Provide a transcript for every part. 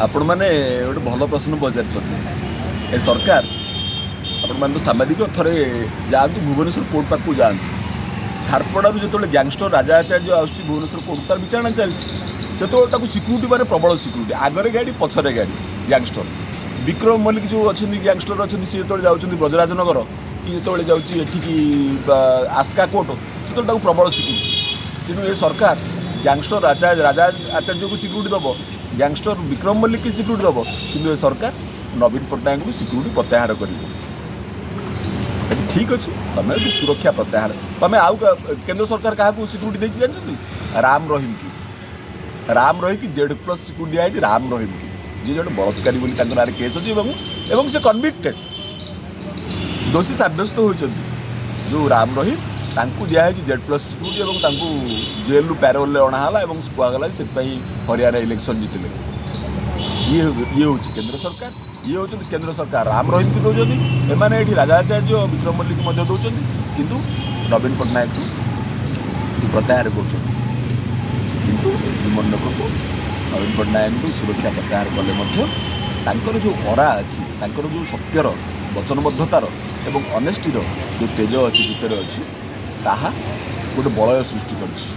ଆପଣମାନେ ଗୋଟେ ଭଲ ପ୍ରଶ୍ନ ପଚାରିଛନ୍ତି। ଏ ସରକାର, ଆପଣମାନେ ତ ସାମ୍ବାଦିକ, ଥରେ ଯାଆନ୍ତୁ, ଭୁବନେଶ୍ୱର କୋର୍ଟ ପାଖକୁ ଯାଆନ୍ତୁ। ଝାରପଡ଼ାରୁ ଯେତେବେଳେ ଗ୍ୟାଙ୍ଗଷ୍ଟର ରାଜା ଆଚାର୍ଯ୍ୟ ଆସୁଛି ଭୁବନେଶ୍ୱର କୋର୍ଟ, ତାର ବିଚାରଣା ଚାଲିଛି, ସେତେବେଳେ ତାକୁ ସିକ୍ୟୁରିଟି ମାନେ ପ୍ରବଳ ସିକ୍ୟୁରିଟି, ଆଗରେ ଗାଡ଼ି, ପଛରେ ଗାଡ଼ି। ଗ୍ୟାଙ୍ଗଷ୍ଟର ବିକ୍ରମ ମଲ୍ଲିକ ଯେଉଁ ଅଛନ୍ତି, ଗ୍ୟାଙ୍ଗଷ୍ଟର ଅଛନ୍ତି, ସେ ଯେତେବେଳେ ଯାଉଛନ୍ତି ବ୍ରଜରାଜନଗର କି ଯେତେବେଳେ ଯାଉଛି ଏଠିକି ବା ଆସ୍କା କୋର୍ଟ, ସେତେବେଳେ ତାକୁ ପ୍ରବଳ ସିକ୍ୟୁରିଟି। କିନ୍ତୁ ଏ ସରକାର ଗ୍ୟାଙ୍ଗଷ୍ଟର ରାଜା ଆଚାର୍ଯ୍ୟକୁ ସିକ୍ୟୁରିଟି ଦେବ, ଗ୍ୟାଙ୍ଗଷ୍ଟର ବିକ୍ରମ ମଲ୍ଲିକକୁ ସିକ୍ୟୁରିଟି ଦେବ, କିନ୍ତୁ ଏ ସରକାର ନବୀନ ପଟ୍ଟନାୟକଙ୍କୁ ସିକ୍ୟୁରିଟି ପ୍ରତ୍ୟାହାର କରିବ। ଠିକ୍ ଅଛି, ତମେ ଯଦି ସୁରକ୍ଷା ପ୍ରତ୍ୟାହାର, ତମେ ଆଉ କେନ୍ଦ୍ର ସରକାର କାହାକୁ ସିକ୍ୟୁରିଟି ଦେଇଛି ଜାଣିଛନ୍ତି? ରାମ ରହିମକି। ରାମ ରହିମକି ଜେଡ୍ ପ୍ଲସ୍ ସିକ୍ୟୁରିଟି ଦିଆହେଇଛି। ରାମ ରହିମକି, ଯିଏ ଜଣେ ବଳାତ୍କାରୀ ବୋଲି ତାଙ୍କ ନାଁରେ କେସ୍ ଅଛି ଏବଂ ସେ କନଭିକ୍ଟେଡ୍, ଦୋଷୀ ସାବ୍ୟସ୍ତ ହୋଇଛନ୍ତି, ଯେଉଁ ରାମ ରହିମ, ତାଙ୍କୁ ଦିଆହେଇଛି ଜେଡ୍ ପ୍ଲସ୍ ସିକ୍ୟୁରିଟି ଏବଂ ତାଙ୍କୁ ଜେଲ୍ରୁ ପ୍ୟାରୋଲରେ ଅଣାହେଲା ଏବଂ କୁହାଗଲା ଯେ ସେଥିପାଇଁ ହରିୟାଣା ଇଲେକ୍ସନ୍ ଜିତିଲେ। ଇଏ ହେଉଛି କେନ୍ଦ୍ର ସରକାର। ଇଏ ହେଉଛନ୍ତି କେନ୍ଦ୍ର ସରକାର। ରାମ ରହିମକୁ ଦେଉଛନ୍ତି ଏମାନେ, ଏଠି ରାଜା ଆଚାର୍ଯ୍ୟ, ବିକ୍ରମ ମଲ୍ଲିକ ମଧ୍ୟ ଦେଉଛନ୍ତି, କିନ୍ତୁ ନବୀନ ପଟ୍ଟନାୟକକୁ ସେ ପ୍ରତ୍ୟାହାର କରୁଛନ୍ତି। କିନ୍ତୁ ମନେ ରଖନ୍ତୁ, ନବୀନ ପଟ୍ଟନାୟକଙ୍କୁ ସୁରକ୍ଷା ପ୍ରତ୍ୟାହାର କଲେ ମଧ୍ୟ ତାଙ୍କର ଯେଉଁ ଅରା ଅଛି, ତାଙ୍କର ଯେଉଁ ସତ୍ୟର, ବଚନବଦ୍ଧତାର ଏବଂ ଅନେଷ୍ଟିର ଯେଉଁ ତେଜ ଅଛି, ଭିତରେ ଅଛି, ତାହା ଗୋଟେ ବଳୟ ସୃଷ୍ଟି କରିଛି।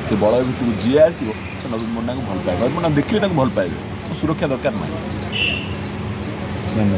ସେ ବଳୟ ଭିତରକୁ ଯିଏ ଆସିବ, ସେ ନବୀନ ପଟ୍ଟନାୟକଙ୍କୁ ଭଲ ପାଇବ। ନବୀନ ପଟ୍ଟନାୟକ ଦେଖିଲେ ତାଙ୍କୁ ଭଲ ପାଇବେ। ସୁରକ୍ଷା ଦରକାର ନାହିଁ। ଧନ୍ୟବାଦ।